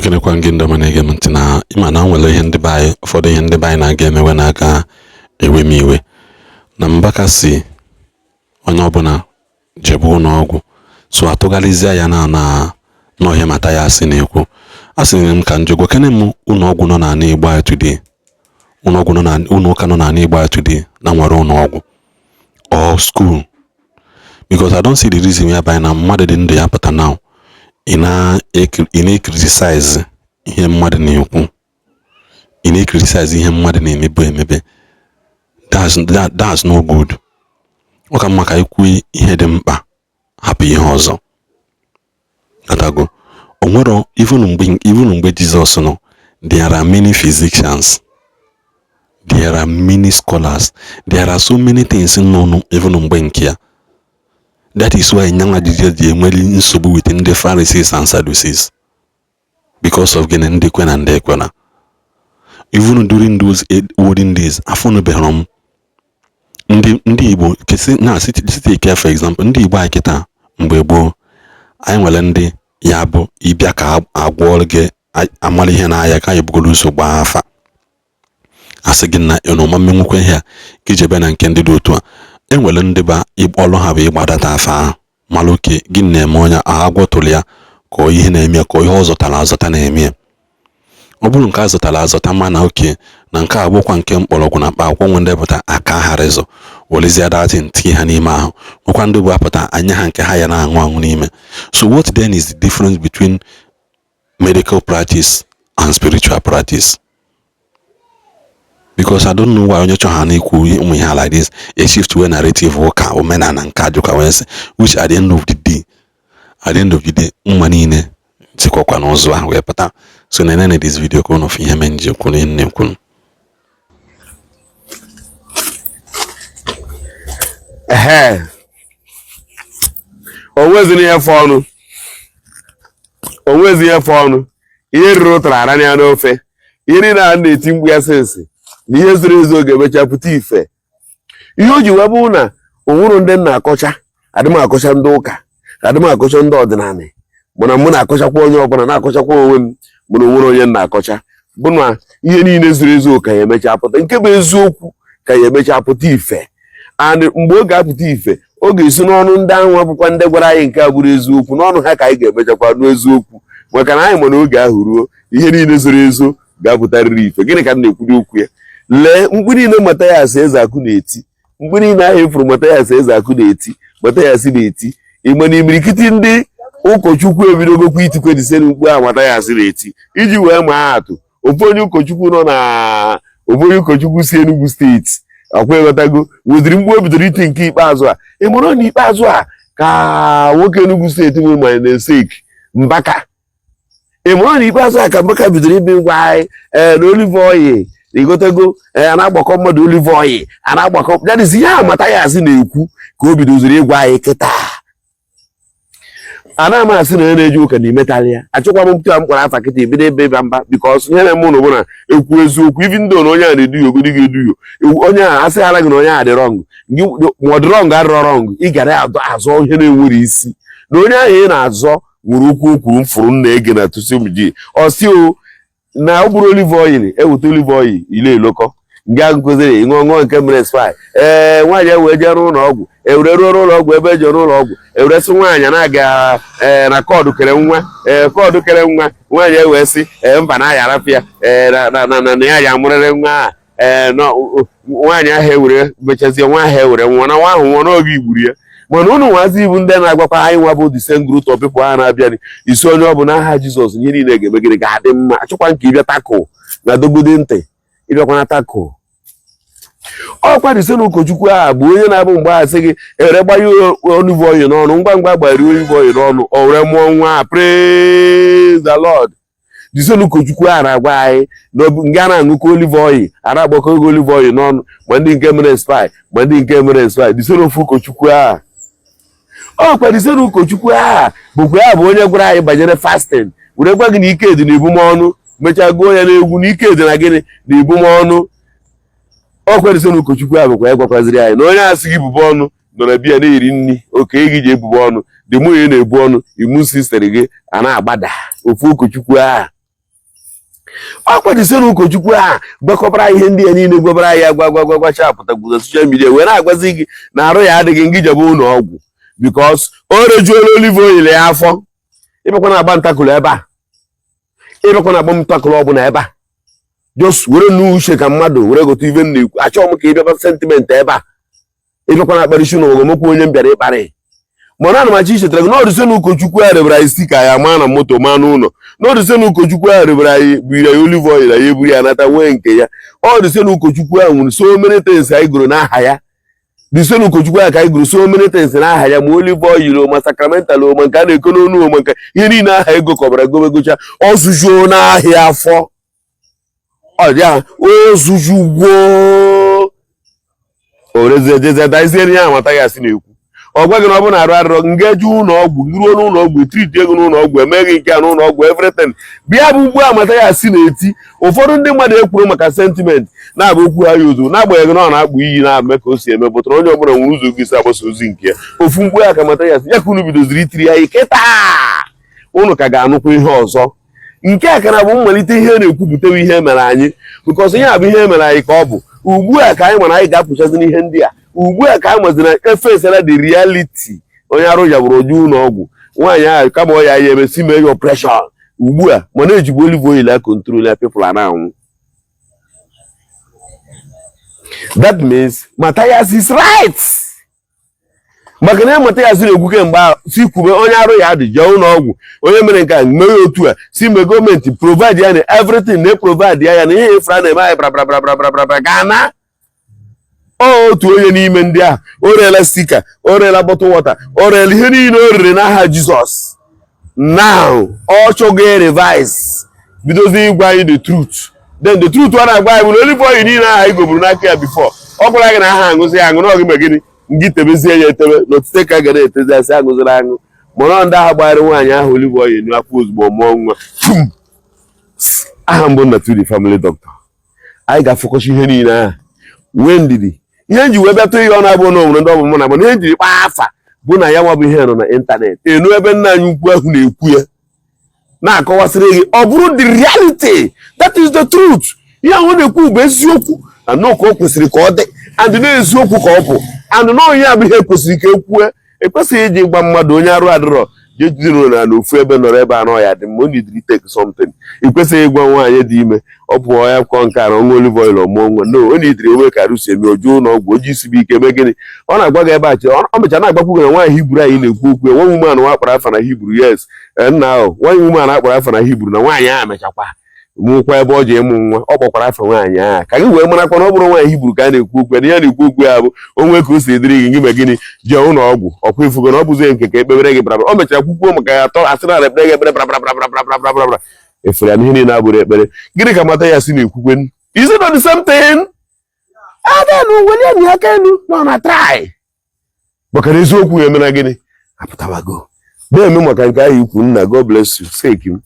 Ekenekwa m gị, ndị ọma na-ege m ntị. Na ịma na nwere ihe ndị be anyị, ụfọdụ ihe ndị be anyị na-aga emewe na-aga ewe m iwe na Mbaka si onye ọbụla jebe ụlọ ọgwụ, so atụgharịzie ya na n'ọhịa Mathias na-ekwu. A sịrị m ka njọ gwakene m ụlọ ọgwụ nọ n'ala Igbo anyị today, ụlọ ọgwụ nọ na ụlọ ụka nọ n'ala Igbo anyị today na nwere ụlọ ọgwụ or school, because I don't see the reason whereby na mmadụ dị ndụ ya pụta now, ị na-criticize ihe mmadụ na-ekwu, ị na-criticize ihe mmadụ na-emebe emebe. That's no good. Ọ ka mma ka ikwu ihe dị mkpa, hapụ ihe ọzọ. Katago o nwero. Even mgbe Jizọs nọ, there are many physicians, there are many scholars, there are so many things nọ even mgbe nke ya. That is why nyanwa Jizọs ji enweli nsogbu with ndị Pharisees and Sadducees. Because of gịnị? Ndị kwe na ndị ekwena. Even during those olden days, afụnụbeghị m ndị Igbo na site ike. For example, ndị Igbo anyị kịta, mgbe gboo anyị nwere ndị ya bụ ịbịa ka agwọ gị, amara ihe na-aya ka anyị bugoro ụzọ gbaa afa, asị gị na ịnụma mmenwukwa ihe a ka ijebe na nke ndị dị otu a. Enwere ndị ba ọlụ ha bụ ịgbadata afa ahụ, mara oke gịnị na-eme onye ahụ, agwọtụrụ ya ka ihe na-eme, ka ihe ọ zọtara azọta na-eme ya. Ọ bụrụ nke a zọtara azọta, ma na oke na nke a bụkwa nke mkpọrọgwụ na mkpa akwụkwọ, nwe ndị pụta aka ghara ịzọ werezie datin tinye ha n'ime ahụ, nwekwa ndị bụ apụta anya ha nke ha ya na-aṅụ aṅụ n'ime. So what then is the difference between medical practice and spiritual practice? Because I don't know why onye chọrọ ha na-ekwu ụmụ ihe like this, a shift wee narrative ụka omenala nke ajụka wee sị, which at the end of the day, at the end of the day, mma niile sikwakwa n'ụzọ ahụ wee pụta. So na enene this video ka ụnụ fụ ihe mere nji kwuru ihe m na-ekwu. Ehe, onwezi ihe fọ ọnụ, onwezi ihe fọ ọnụ. Ihe ruru ụtara ara ya n'ofe. Ihe niile a na-eti mkpu ya since na ihe zoro ezo ga-emecha pụta ife. Ihe o ji wee bụrụ na onwuru ndị nna akọcha, adị m akọcha ndị ụka, adị m akọcha ndị ọdịnala, mana mụ na-akọchakwa onye ọbụla, na-akọchakwa onwe m, mana onwere onye nna akọcha bụ na ihe niile zoro ezo ka ya emecha pụta, nke bụ eziokwu ka ya emecha pụta ife. And mgbe ọ ga-apụta ife, ọ ga-esi n'ọnụ ndị ahụ bụkwa ndị gwara anyị nke a bụrụ eziokwu, n'ọnụ ha ka anyị ga-emechakwa nụ eziokwu, maka na anyị ma na oge ahụ ruo, ihe niile zoro ezo ga-apụtarịrị ife. Gịnị ka m na-ekwuri okwu ya? Lee mkpu niile Mathias Ezeaku na-eti, mkpu niile ahụ efuru Mathias Ezeaku na-eti, Mathias na-eti igbe na imirikiti ndị ụkọchukwu ebidogokwa itikwe disenu mkpu ahụ Mathias na-eti. Iji wee maa atụ, ofu onye ụkọchukwu nọ na ofu onye ụkọchukwu si Enugu steeti, akwa ịghọtago, weziri mkpu o bidoro iti nke ikpeazụ a. Ị mụrụ na ikpeazụ a ka nwoke Enugu steeti nwere manye na-esek Mbaka. Ị mụrụ na ikpeazụ a ka Mbaka bidoro ibi ngwa anyị, ee, na olive oil, ịghọtago, ee, a na-agbakọ mmadụ olive oil, a na-agbakọ. That is ihe a Mathias na-ekwu ka o bidoziri ịgwa anyị kịta. Ana m asị na onye na-eje ụka na imetalị ya. Achọkwa m mpụ a m kpọrọ afa kịta ebido ebe ịba mba, because ihe na-eme ụnụ bụ na ekwu eziokwu, even though na onye a na-eduhie ogodi ga-eduhie onye a, asị ara gị na onye a dị wrong, ma ọ dị wrong, adịrọ wrong, ị gara azọ ihe na-enwere isi na onye ahụ ị na-azọ nwere okwu o kwuru m fụrụ m na-ege na tusimji ọ sị o na ọ bụrụ olive oil, eweta olive oil ile elokọ nga nkụziri ṅụọ ṅụọ nke mere spy. Ee, nwaanyị ewee jee n'ụlọ ọgwụ, ewere ruo n'ụlọ ọgwụ, ebe eje n'ụlọ ọgwụ, ewere sị nwaanyị na-aga, ee, na kọdụ kere nwa, ee, kọdụ kere nwa. Nwaanyị ewee sị, ee, mba, na ya arapụ ya, ee, na na na na ya ya amụrịrị nwa a. Ee, nwaanyị ahụ ewere mechazie nwa ahụ, ewere nwa na nwa ahụ nwụọ n'oge igburu ya. Mana unu nwazi ibu ndị na-agwakwa anyị nwa bụ the same group of people ha na-abịa isi onye ọ bụ n'aha Jizọs, ihe niile ga-eme gịnị? Ga-adị mma. Achọkwa nke ịbịa takụ na dogode ntị, ịbịakwa na takụ ọkwa dị na ụkọchukwu a bụ onye na-abụ mgbe a sị gị ewere gbanye olive oil n'ọnụ, ngwa ngwa gbari olive oil n'ọnụ, o were mụọ nwa. Praise the Lord. Dizenu ụkọchukwu a na-agwa anyị na nga na-aṅụkọ olive oil, a na-agbakọ ego olive oil n'ọnụ, ma ndị nke mere spy, ma ndị nke mere spy. Dizenu ofu ụkọchukwu a, ọkwa dizenu ụkọchukwu a bụkwa ya bụ onye gwara anyị banyere fasting, were gwa gị na ike dị na ebumọnụ, mechaa gụọ ya n'egwu na ike dị na gịnị na ebumọnụ. Ọkwa dizenu ụkọchukwu a bụkwa ya gwakwaziri anyị na onye asị gị bube ọnụ nọ na biya na-eri nri oke gị ji ebube ọnụ dị mụ, na-ebu ọnụ, immune system gị a na-agbada. Ofu ụkọchukwu a Ọ kwadisiri ụkọchukwu a gwakọbara ihe ndị ya niile, gwabara ya gwa gwa gwa gwacha, pụtakwuru na social media wee na-agwazi gị na arụ ya adịghị, ngị jebe ụlọ ọgwụ because o rejuola olive oil ya afọ. Ịbịakwa na-agba ntakụlụ ebe a, ịbịakwa na-agba ntakụlụ ọbụla ebe a, just were nnu uche ka mmadụ were gote ive m na-ekwu. Achọghị m ka ị bịaba sentiment ebe a. Ịbịakwa na akparịsị n'ụwa, mokwu onye m bịara ịkparị, mana ana m achọ ichetara gị n'ọdụsị na ụkọchukwu a rebere anyị sticker ya maa na moto maa n'ụlọ, n'ọdụsị na ụkọchukwu a rebere anyị, biri anyị olive oil, anyị eburu ya nata nwee nke ya. Ọdụsị na ụkọchukwu a nwere so many things anyị goro n'aha ya. Dịsị na ụkọchukwu a ka anyị goro so many things n'aha ya, ma olive oil, ma sacramental, ma nke a na-eko n'onu, ma nke ihe niile aha ego kọbara gobegocha. Ọ zụjuo n'ahịa afọ, ọ dị ya ozujugo orezie dazie ya amata ya asị na-ekwu. Ọ gwa gị na ọ bụ na arụ arịrọ nga eje ụlọ ọgwụ, ruo n'ụlọ ọgwụ, treat ego n'ụlọ ọgwụ, emeghị nke a n'ụlọ ọgwụ, everything bịa bụ ugbu a amata ya asị na-eti. Ụfọdụ ndị mmadụ ekwuru maka sentiment na-abụ okwu ha ya ozugbo, n'agbanyeghị na ọ na-akpụ iyi na-eme ka o si eme, pụtara onye ọbụla nwere ụzọ gị si agbasa ozi nke ya. Ofu mkpu ya ka mata ya asị ya ka unu bidoziri itiri anyị kịta, unu ka ga-anụkwa ihe ọzọ. Nke a ka na bụ mmalite ihe na-ekwupụtawa ihe mere anyị, because ihe a bụ ihe mere anyị ka ọ bụ ugbu a ka anyị mana anyị ga-apụchazi n'ihe ndị a. Ugbu a ka anyị maziri efesara the reality. Onye arụ jabụrụ oju ụlọ ọgwụ, nwaanyị ahụ kama ọ ya ya emesi mee ya operation ugbu a, mana ejigbo olive oil a control ya, people a na-anwụ. That means Matthias is right, maka na Matthias na-ekwu kemgbe ahụ si kwube onye arụ ya dị jee ụlọ ọgwụ, onye mere nke a mee ya otu a, si mgbe gọọmenti provide ya na everything na provide ya, ya na ihe efere a na-eme anyị bra bra bra bra bra bra bra ga na otu onye n'ime ndị ahụ o reela sticker, o reela bottle water, o reela ihe niile o rere n'aha Jizọs. Now ọ chọgo revise, bidozi ịgwa anyị the truth. Then the truth ọ na-agwa anyị bụ na olive oil niile ahụ anyị goburu n'aka ya before, ọ gwara gị na aha aṅụzi ya aṅụ, na ọgị gịnị ngị tebezie ya etebe n'otite ka ga na-etezi asị aṅụziri aṅụ. Mana ndị agha gbara nwaanyị ahụ olive oil n'afọ, ozugbo mụọ nwa. Fum! Aha mbụ na the family doctor, anyị ga-afọkọcha ihe niile ahụ, nwee ndidi. Ihe nji wee bịatụ ihe ọ na-abụ na onwere ndị ọbụ mụ na mana ihe njiri kpaa afa bụ na ya nwa bụ ihe nọ na ịntanetị enu ebe nna anyị ukwu ahụ na-ekwu ya na-akọwasịrị gị, ọ bụrụ the reality. That is the truth. Ihe ahụ na-ekwu bụ eziokwu na nnọọ ka o kwesịrị ka ọ dị, and na-eziokwu ka ọ bụ, and nọọ ihe bụ ihe kwesịrị ka ekwue. Ekwesịghị iji gwa mmadụ onye arụ adịrọ jejidere na n'ofu ebe nọrọ ebe anọ ya dị mma, o nidiri take something. Ị kwesịghị ịgwa nwaanyị dị ime ọ pụọ ya kọ nke a na ọnwa olive oil ọmụọ nwa. No, o nidiri enwe ka arụsi eme ojuo ụlọ ọgwụ, oji isi bụ ike mee gịnị. Ọ na-agwa gị ebe a ọ mechara na-agbakwu gị na nwaanyị Hibru anyị na-ekwu okwu, nwa woman nwa akpara afa na Hibru. Yes, nna ahụ, nwaanyị woman akpara afa na Hibru, na nwaanyị ahụ mechakwa mụkwa ebe ọ ji ịmụ nwa. Ọ kpọkwara afa nwaanyị ahụ ka gị wee marakwa na ọ bụrụ nwaanyị Hibru ka a na-ekwu okwu ya, na ihe na-ekwu okwu ya bụ onwe ka o si ediri gị, gị mee gịnị, jee ụlọ ọgwụ. Ọkwa ifugo na ọ bụzie nke ka ekpebere gị brabra. O mechara kwukwuo maka ya atọ asị na ekpere gị ekpere bra bra bra bra bra bra bra bra efere ya na ihe niile abụrụ ekpere. Gịnị ka mata ya si na-ekwukwe? Is it not the same thing? Adanu welie enyi aka elu nọ na try, maka na eziokwu ya emena gịnị apụtawago na-eme maka nke ahụ ikwu. Nna, God bless you. Seki m.